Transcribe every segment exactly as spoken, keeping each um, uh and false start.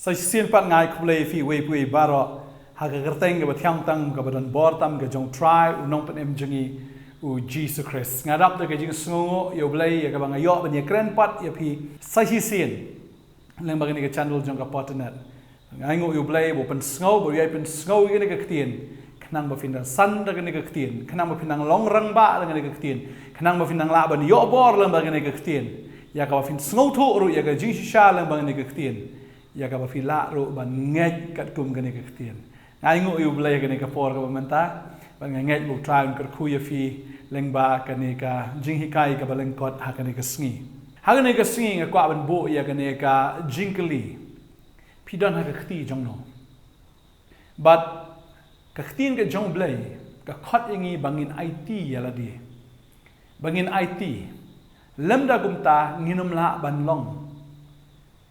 Sa shisien pat nga ai khublei ïa phi uwei pa uwei baroh ha ka kyrteng kaba thiang tam kaba don bor tam ka jong U Trai U Nongpynim jong ngi U Jisu Khrist. Nga dap da ka jingsngewnguh ïa U Blei ïa kaba nga ïoh ban ïakren pat ïa phi sa shisien lyngba kane ka channel jong ka Potternet. Nga ainguh ïa U Blei ba u pynsngew, ba u ïai pynsngew ïa kane ka ktien, khnang ba phin da san da kane ka ktien, khnang ba phin nang long rangbah da kane ka ktien, khnang ba phin nang lah ban ïoh bor lyngba kane ka ktien, ïa kaba phin sngewthuh ruh ïa ka jingshisha lyngba kane ka ktien, ïa kaba phi lah ruh ban ngeit katkum kane ka ktien. Nga ainguh ïa U Blei ha kane ka por kaba mynta, bad nga ngeit ba U Trai un kyrkhu ïa phi lyngba kane ka jinghikai kaba lyngkot ha kane ka sngi. Ha kane ka sngi nga kwah ban buh ïa kane ka jingkylli. Phi don ha ka kti jong no? Bad ka ktien ka jong U Blei ka khot ïa ngi ba ngin aiti ïa lade. Ba ngin aiti. Lymda kumta ngin ym lah ban long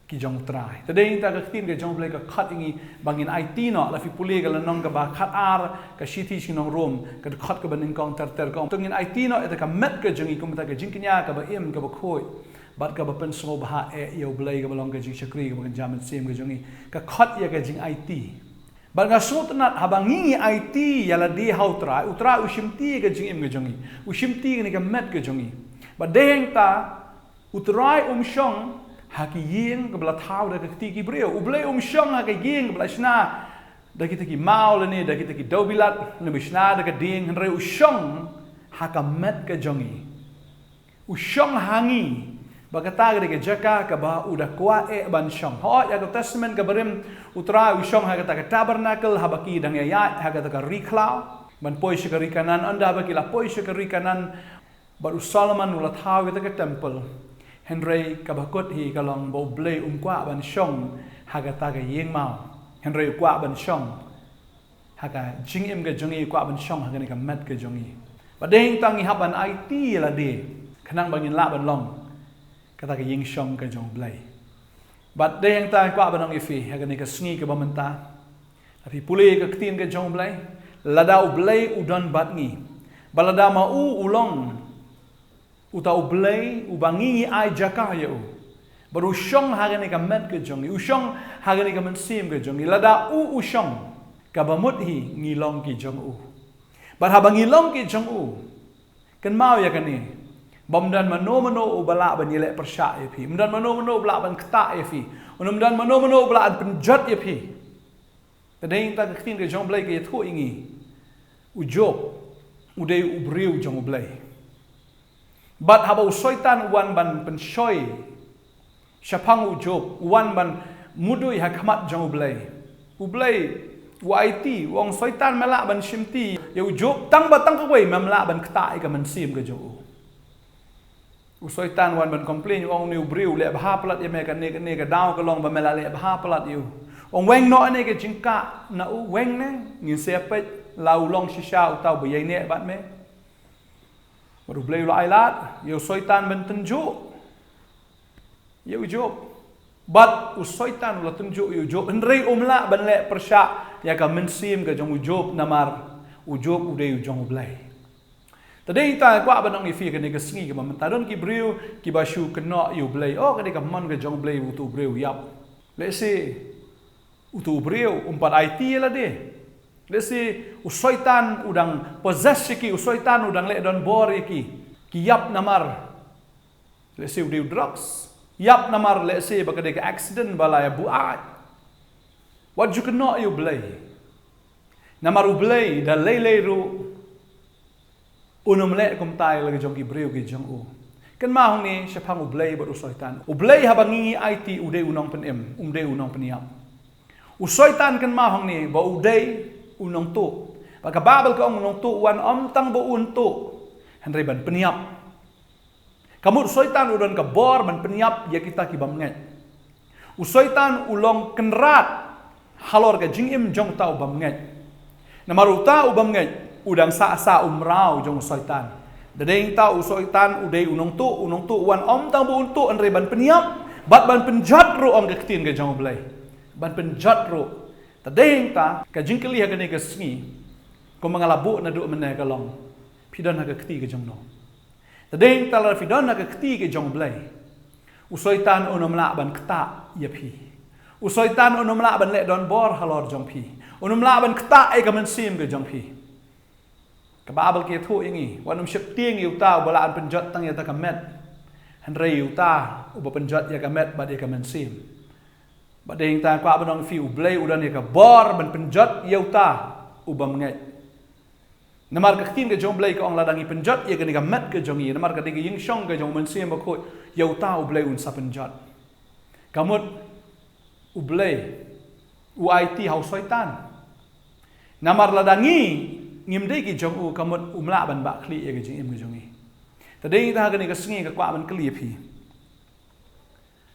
ki jong U Trai. Te dei ta ka ktien ka jong U Blei ka khot ïa ngi ba ngin aiti noh. La phi pule ka lynnong kaba khatar ka shithi sha ki nong Rom, ka dkhot kaba nyngkong ter ter ka ong, to ngin aiti noh ïa ta ka met ka jong ngi, kumta ka jingkñia kaba im, kaba khuid, bad kaba pynsngewbha eh ïa U Blei, kaba long ka jingshakri kaba kynja mynsiem ka jong ngi. Ka khot ïa ka jingaiti. Bad nga sngewtynnat haba ngi ngi aiti ïa lade ha U Trai, U Trai u shimti ka jingim ka jong ngi, u shimti kane ka met ka jong ngi. Bad dei hangta U Trai um shong ha ki ïing kaba la thaw da ka kti ki briew. U Blei um shong ha ka ïing kaba la shna da kita ki maw lane da kita ki dewbilat, lane ba shna da ka dieng, hynrei u shong ha ka met ka jong ngi. U shong ha ngi. Ba kata ka dei ka jaka kaba u da kwah eh ban shong. Hooid, ha ka Testament kaba rim, U Trai u shong ha kata ka tabernacle, haba ki dang ïaid ha kata ka ri khlaw ban poi sha ka ri Kanaan, ynda ba ki la poi sha ka ri Kanaan, bad u Solomon u la thaw ïa kata ka temple. Hynrei kaba kut hi ka long ba U Blei um kwah ban shong ha kata ka ïing maw. Hynrei u kwah ban shong ha ka jingim ka jong ngi, u kwah ban shong ha kane ka met ka jong ngi. Bad dei hangta ngi hap ban aiti ïa lade, khnang ba ngin lah ban long kata ka ïing shong ka jong U Blei. Bad dei hangta nga kwah ban ong ïa phi ha kane ka sngi kaba mynta, la phi pule ka ktien ka jong U Blei, lada U Blei u don bad ngi, ba lada ma u u long uta U Blei uba ngi ngi ai jaka ïa u, bad u shong ha kane ka met ka jong ngi, u shong ha kane ka mynsiem ka jong ngi, lada u u shong, kaba mut hi ngi long ki jong u. Bad haba ngi long ki jong u, kynmaw ïa kane, ba ym don mano mano uba lah ban ïaleh pyrshah ïa phi, ym don mano mano uba lah ban ktah ïa phi, ym don mano mano uba lah ban pynjot ïa phi. Te dei ta ka ktien ka jong U Blei ka ïathuh ïa ngi, u Job u dei u briew jong U Blei. Bad haba u Soitan u wan ban pynshoi shaphang u Job, u wan ban mudui ha khmat jong U Blei, U Blei u aiti, u ong, Soitan, me lah ban shimti ïa u Job, tang ba tang kawei mem lah ban ktah ïa ka mynsiem ka jong u. U Soitan wan ban complain, u ong, une u briew u leh bha palat ïa me, kane kane ka daw ka long ba me la leh bha palat ïa u. U ong, weng noh ne ka jingkah na u, weng ne, ngin sa peit la u long shisha uta uba ïaineh bad me. Bad U Blei u la ailad ïa u Soitan ban tynjuh ïa u Job. Bad u Soitan u la tynjuh ïa u Job, hynrei um lah ban leh pyrshah ïa ka mynsiem ka jong u Job, namar u Job u dei u jong U Blei. Te dei ta nga kwah ban ong ïa phi kane ka sngi kaba mynta, don ki briew kiba shu kynnoh ïa U Blei, oh, ka dei ka mon ka jong U Blei utu u briew u ïap. Lehse utu u briew um pat aiti ïa lade. Lehse u Soitan u dang possess ïa ki, u Soitan u dang leh donbor ïa ki. Ki ïap namar lehse u dei u drugs. Ïap namar lehse ba ka dei ka accident ba la ïa buaid. Wat ju kynnoh ïa U Blei. Namar U Blei da lei lei ruh un ym leh kumta ïa la ki jong ki briew ki jong u. Kynmaw hangne shaphang U Blei bad u Soitan. U Blei haba ngi ngi aiti u dei u nongpynim, um dei u nongpyniap. U Soitan kynmaw hangne ba u dei u nongtuh. Ba ka Baibl ka ong u nongtuh u wan ym tang ba un tuh, hynrei ban pynïap. Ka mut u Soitan u don ka bor ban pynïap ïa kita ki bym ngeit. U Soitan u long kynrad halor ka jingim jong uta u bym ngeit. Namar uta u bym ngeit u dang sah sah u mraw jong u Soitan. Da dei ta u Soitan u dei u nongtuh, u nongtuh u wan ym tang ba un tuh, hynrei ban pynïap bad ban pynjot ruh, ong ka ktien ka jong U Blei. Ban pynjot ruh. Te dei ta ka jingkylli ha kane ka sngi, kumba nga la buh naduh mynne ka long, phi don ha ka kti ka jong no? Te dei ta lada phi don ha ka kti ka jong U Blei, u Soitan un ym lah ban ktah ïa phi. U Soitan un ym lah ban leh donbor halor jong phi. Un ym lah ban ktah ïa ka mynsiem ka jong phi. Ka Baibl ka ïathuh ïa ngi, wat nym sheptieng ïa uta uba lah ban pynjot tang ïa ta ka met, hynrei ïa uta uba pynjot ïa ka met bad ïa ka mynsiem. Bad dei nangta kwah ban ong ïa phi, U Blei u don ïa ka bor ban pynjot ïa uta u bym ngeit. Namar ka ktien ka jong U Blei ka ong, lada ngi pynjot ïa kane ka met ka jong ngi, namar ka dei ka ïingshong ka jong U Mynsiem Bakhuid, ïa uta U Blei un sa pynjot. Ka mut U Blei u aiti ha u Soitan. Namar lada ngi ngim dei ki jong u, ka mut um lah ban bah khlieh ïa ka jingim ka jong ngi. Te dei nangta ha kane ka sngi nga kwah ban kylli ïa phi.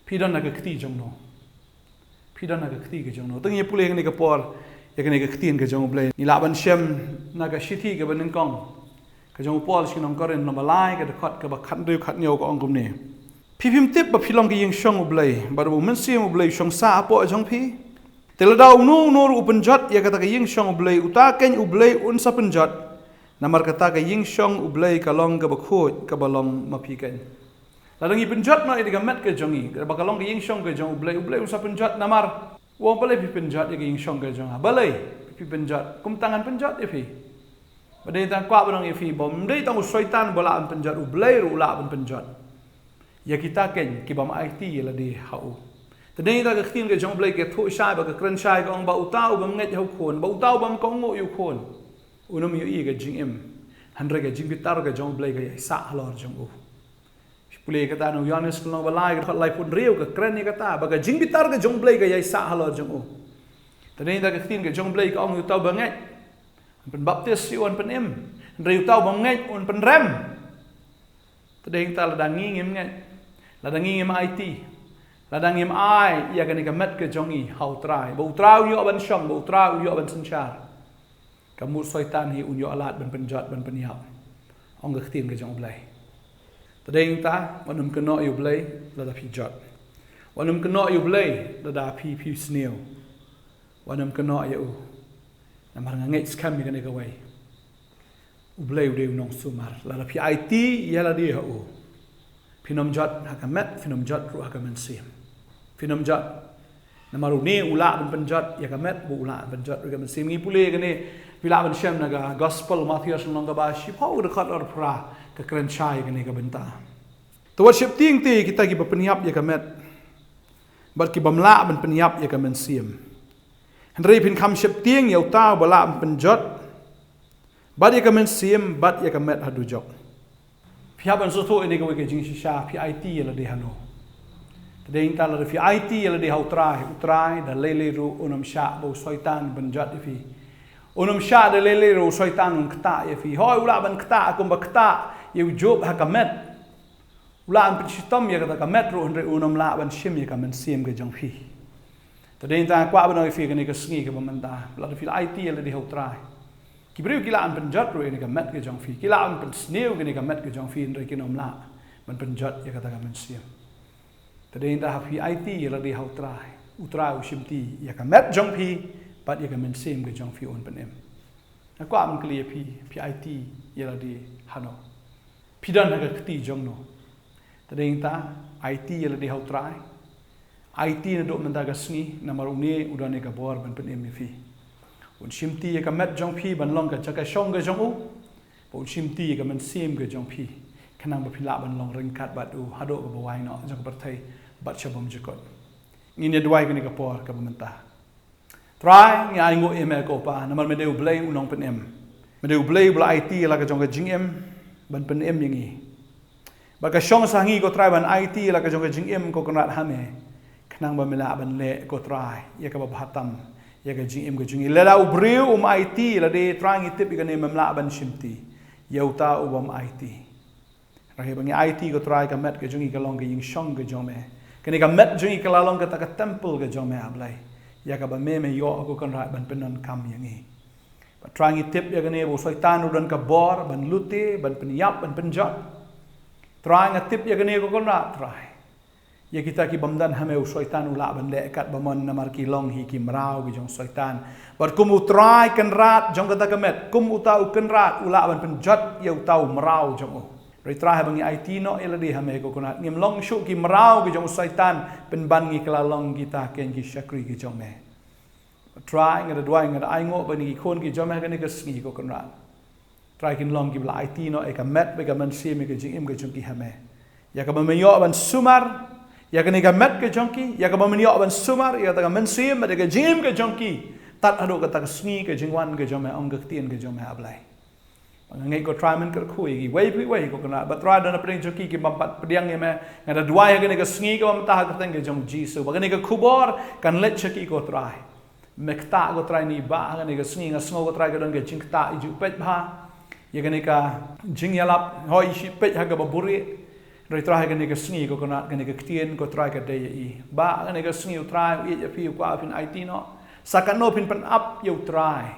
Phi don ha ka kti jong no? Phi don ha ka kti ka jong no? Te ngin ïa pule ha kane ka por ïa kane ka ktien ka jong U Blei. Ngi lah ban shem na ka shithi kaba nyngkong ka jong u Paul sha ki nong Korinth, lynnong ba lai, ka dkhot kaba khathynriew khathynñiew, ka ong kumne: Phi phim tip ba phi long ka ïingshong U Blei, bad ba U Mynsiem U Blei u shong sah hapoh jong phi? Te lada uno uno ruh u pynjot ïa kata ka ïingshong U Blei, uta keiñ U Blei un sa pynjot. Namar kata ka ïingshong U Blei ka long kaba khuid, kaba long ma phi keiñ. Lada ngi pynjot noh ïa ka met ka jong ngi, ba ka long ka ïingshong ka jong U Blei, U Blei un sa pynjot. Namar u ong, balei phi pynjot ïa ka ïingshong ka jong nga? Balei phi pynjot? Kumta ngan pynjot ïa phi. Bad dei nangta kwah ban ong ïa phi, ba ym dei tang u Soitan ba lah ban pynjot, U Blei ruh u lah ban pynjot ïa kita keiñ ki bym aiti ïa lade ha u. Te dei nangta ka ktien ka jong U Blei ka ïathuh shai, ba ka kren shai, ka ong ba uta u bym ngeit ha u Khun, ba uta u bym kohnguh ïa u Khun, un ym ïohi ïa ka jingim, hynrei ka jingbitar ka jong U Blei ka ïaisah halor jong u. Pule kata na u Ïoannis lynnong ba lai, ka dkhot laiphew hynriew, ka kren ïa kata, ba ka jingbitar ka jong U Blei ka ïaisah halor jong u. Te dei nangta ka ktien ka jong U Blei ka ong, ïa uta uba ngeit un pynbaptis ïa u, un pynim, hynrei uta u bym ngeit un pynrem. Te dei nangta lada ngi ngim ngeit, lada ngi ngim aiti, lada ngim ai ïa kane ka met ka jong ngi ha u Trai, ba u Trai un ïoh ban shong, ba u Trai un ïoh ban synshar, ka mut u Soitan hi un ïoh lad ban pynjot, ban pynïap, ong ka ktien ka jong U Blei. Te dei nangta wat nym kynnoh ïa U Blei lada phi jot. Wat nym kynnoh ïa U Blei lada phi, phi sniew. Wat nym kynnoh ïa u. Namar nga ngeit skhem ïa kane kawei, U Blei u dei u nongsumar. Lada phi aiti ïa lade ha u, phin ym jot ha ka met, phin ym jot ruh ha ka mynsiem. Phin ym jot. Namar une u lah ban pynjot ïa ka met, bad u lah ban pynjot ruh ïa ka mynsiem. Ngi pule kane, phi lah ban shem na ka Gospel Mathaios lynnong kaba shiphew, ka dkhot arphew phra, ka kren shai ïa kane ka bynta. Te wat sheptieng te ïa kita kiba pynïap ïa ka met, bad ki bym lah ban pynïap ïa ka mynsiem. Hynrei phin kham sheptieng ïa uta uba lah ban pynjot bad ïa ka mynsiem bad ïa ka met ha dujok. Phi hap ban sngewthuh ïa kane kawei ka jingshisha, phi aiti ïa lade hano? Te dei nangta lada phi aiti ïa lade ha u Trai, u Trai da lei lei ruh un ym shah ba u Soitan un pynjot ïa phi. Un ym shah da lei lei ruh u Soitan un ktah ïa phi. Hooid, u lah ban ktah kumba ktah ïa u Job ha ka met. U lah ban pynshitom ïa kata ka met ruh, hynrei un ym lah ban shim ïa ka mynsiem ka jong phi. Te dei nangta kwah ban ong ïa phi kane ka sngi kaba mynta, lada phi la aiti ïa lade ha u Trai, ki briew ki lah ban pynjot ruh ïa kane ka met ka jong phi, ki lah ban pynsniew ïa kane ka met ka jong phi, hynrei kin ym lah ban pynjot ïa kata ka mynsiem. Te dei nangta ha phi aiti ïa lade ha u Trai, u Trai u shimti ïa ka met jong phi bad ïa ka mynsiem ka jong phi un pynim. Nga kwah ban kylli ïa phi, phi aiti ïa lade hano? Phi don ha ka kti jong no? Te dei nangta aiti ïa lade ha u Trai. Aiti naduh mynta ka sngi, namar une u don ïa ka bor ban pynim ïa phi. Un shimti ïa ka met jong phi ban long ka jaka shong ka jong u, bad un shimti ïa ka mynsiem ka jong phi, khnang ba phi lah ban long ryngkat bad u haduh kaba wai noh jong ka pyrthei bad sha bymjukut. Ngin ïa duwai kane ka por kaba mynta. Trai, ngi ainguh ïa me ko Pa, namar me dei U Blei u nongpynim. Me dei U Blei uba la aiti ïa la ka jong ka jingim ban pynim ïa ngi. Bad ka shong sa ha ngi ko Trai ban aiti ïa la ka jong ka jingim ko Kynrad ha me, khnang ba me lah ban leh ko Trai ïa kaba bha tam ïa ka jingim ka jong ngi. Lada u briew um aiti ïa lade, Trai, ngi tip ïa kane, mem lah ban shimti ïa uta u bym aiti. Hynrei haba ngi aiti ko Trai, ka met ka jong ngi ka long ka ïingshong ka jong me. Kane ka met jong ngi ka la long kata ka temple ka jong me, A Blei, ïa kaba me, me ïoh ko Kynrad ban pyndonkam ïa ngi. Bad Trai, ngi tip ïa kane ba u Soitan u don ka bor ban lute, ban pynïap, ban pynjot. Trai, nga tip ïa kane ko Kynrad, Trai. Ïa kita ki bym don ha me u Soitan u lah ban leh katba mon, namar ki long hi ki mraw ki jong u Soitan. Bad kum u Trai Kynrad jong kata ka met, kum uta u Kynrad u lah ban pynjot ïa uta u mraw jong u. Hynrei Trai, haba ngi aiti noh ïa lade ha me ko Kynrad, ngim long shuh ki mraw ki jong u Soitan, pynban ngi kylla long kita ken ki shakri ki jong me. Trai, nga da duwai, nga da ainguh ba kine ki khun ki jong me ha kane ka sngi ko Kynrad, Trai, kin long kiba la aiti noh ïa ka met bad ka mynsiem ïa ka jingim ka jong ki ha me. Ïa kaba men ïoh ban sumar ïa kane ka met ka jong ki, ïa kaba men ïoh ban sumar ïa kata ka mynsiem bad ïa ka jingim ka jong ki, tad haduh kata ka sngi ka jingwan ka jong me, ong ka ktien ka jong me, A Blei. Nga ngeit ko Trai, men kyrkhu ïa kiwei pa kiwei ko Kynrad, bad Trai, don hapdeng jong ki ki bym pat pdiang ïa me, nga da duwai ha kane ka sngi kaba mynta ha ka kyrteng ka jong u Jisu, ba kane ka khubor kan leit sha ki ko Trai. Me ktah ko Trai, ngi bah ha kane ka sngi, nga sngew ko Trai ka don ka jingktah, i ju peit bha ïa kane ka jingïalap, hooid i shu peit ha kaba buhrieh. Hynrei Trai, ha kane ka sngi ko Kynrad, kane ka ktien ko Trai ka dei ïa i. Bah ha kane ka sngi u Trai u ïeit ïa phi, u kwah ba phin aiti noh. Sa katno phin pynap ïa u Trai,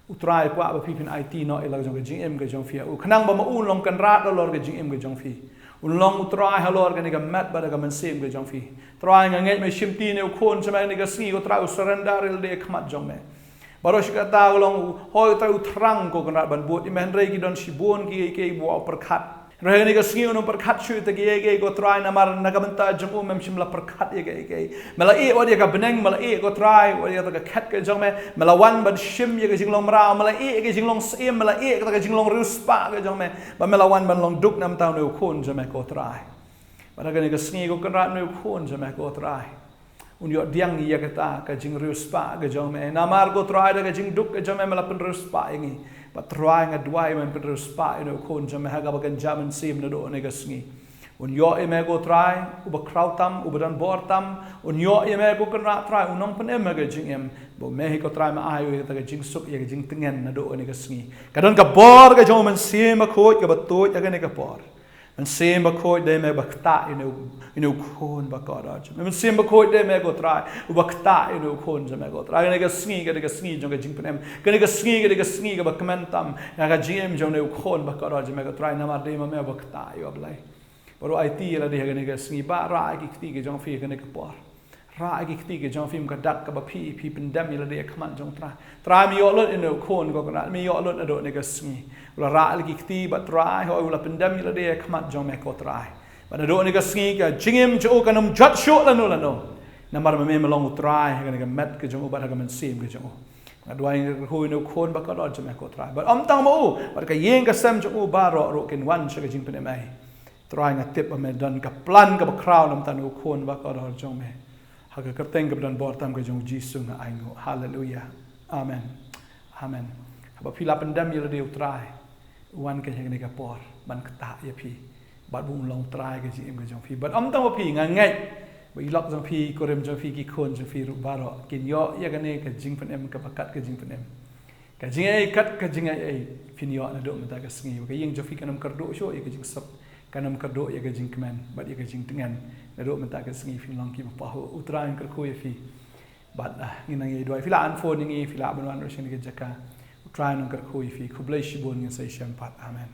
u Trai u kwah ba phi phin aiti noh ïa la ka jong ka jingim ka jong phi ïa u, khnang ba ma u un long Kynrad halor ka jingim ka jong phi. Un long u Trai halor kane ka met bad ka mynsiem ka jong phi. Trai, nga ngeit me shimti ïa une u khun jong me ha kane ka sngi ko Trai, u surrender ïa lade ha khmat jong me. Baroh shi katta ka long u, hooid Trai, u thrang ko Kynrad ban bud ïa me, hynrei ki don shibun kiei kiei ba u pyrkhat. Hynrei ha kane ka sngi un ym pyrkhat shuh ïa kita kiei kiei ko Trai, namar na ka bynta jong u mem shym la pyrkhat ïa kiei kiei. Me la ïeh wat ïa ka bneng, me la ïeh ko Trai wat ïa kata ka khet ka jong me. Me la wan ban shim ïa ka jinglong mraw, me la ïeh ïa ka jinglong syiem, me la ïeh ïa kata ka jinglong riewspah ka jong me. Bad me la wan ban long duk na bynta une u khun jong me ko Trai. Bad ha kane ka sngi ko Kynrad, une u khun jong me ko Trai, un ïoh pdiang ïa kata ka jingriewspah ka jong me. Namar ko Trai, da ka jingduk ka jong me, me la pynriewspah ïa ngi. Bad Trai, nga duwai men pynriewspah ïa une u khun jong me ha kaba kynja mynsiem naduh kane ka sngi. Un ïoh ïa me ko Trai, uba khraw tam, uba don bor tam. Un ïoh ïa me ko Kynrad Trai, u nongpynim ha ka jingim. Bad me hi ko Trai, me ai ïa kata ka jingsuk, ïa ka jingtngen naduh kane ka sngi. Ka don ka bor ka jong u Mynsiem Bakhuid kaba tuid ha kane ka por. Mynsiem Bakhuid, dei me ba ktah ïa une u, ïa une u khun ba kordor jong me. Mynsiem Bakhuid, dei me ko Trai uba ktah ïa une u khun jong me ko Trai. Kane ka sngi ka dei ka sngi jong ka jingpynim. Kane ka sngi ka dei ka sngi kaba kmen tam ïa ka jingim jong une u khun ba kordor jong me ko Trai, namar dei ma me ba ktah ïa u, A Blei. Baroh aiti ïa lade ha kane ka sngi, bad rah ïa ki kti ki jong phi ha kane ka por. Rah ïa ki kti ki jong phi, ym ka dak kaba phi, phi pyndem ïa lade ha khmat jong u Trai. Trai, me ïoh lut ïa une u khun ko Kynrad, me ïoh lut naduh kane ka sngi. U la rah ïa ki kti bad Trai, hooid u la pyndem ïa lade ha khmat jong me ko Trai. Bad naduh kane ka sngi ka jingim jong u kan ym jot shuh lano lano. Namar ma me me long u Trai ha kane ka met ka jong u bad ha ka mynsiem ka jong u. Nga duwai, nga kyrkhu ïa une u khun ba kordor jong me ko Trai. Bad ym tang ma u, bad ka ïing ka sem jong u baroh ruh kin wan sha ka jingpynim ei. Trai, nga tip ba me don ka plan kaba khraw na bynta une u khun ba kordor jong me. Ha ka kyrteng kaba don bor tam ka jong u Jisu nga ainguh. Haleluia. Amen. Amen. Haba phi la pyndem ïa lade, u Trai u wan kein ha kane ka por ban ktah ïa phi. Bad ba un long u Trai ka jingim ka jong phi. Bad ym tang ma phi, nga ngeit ba i lok jong phi, i kurim jong phi, ki khun jong phi ruh baroh kin ïoh ïa kane ka jingpynim kaba kat ka jingpynim. Ka jingaiei kat ka jingaiei phin ïoh naduh mynta ka sngi. Ka ïing jong phi kan ym kyrduh shuh ïa ka jingsuk, kan ym kyrduh ïa ka jingkmen bad ïa ka jingtngen. Naduh mynta ka sngi phin long kiba pahuh. U Trai un kyrkhu ïa phi. Bad, ah, ngin nang ïa duwai. Phi lah ban phone ïa ngi, phi lah ban wan ruh sha kane ka jaka. U Trai un kyrkhu ïa phi. Khublei shibun, ngin sa ïashem pat. Amen.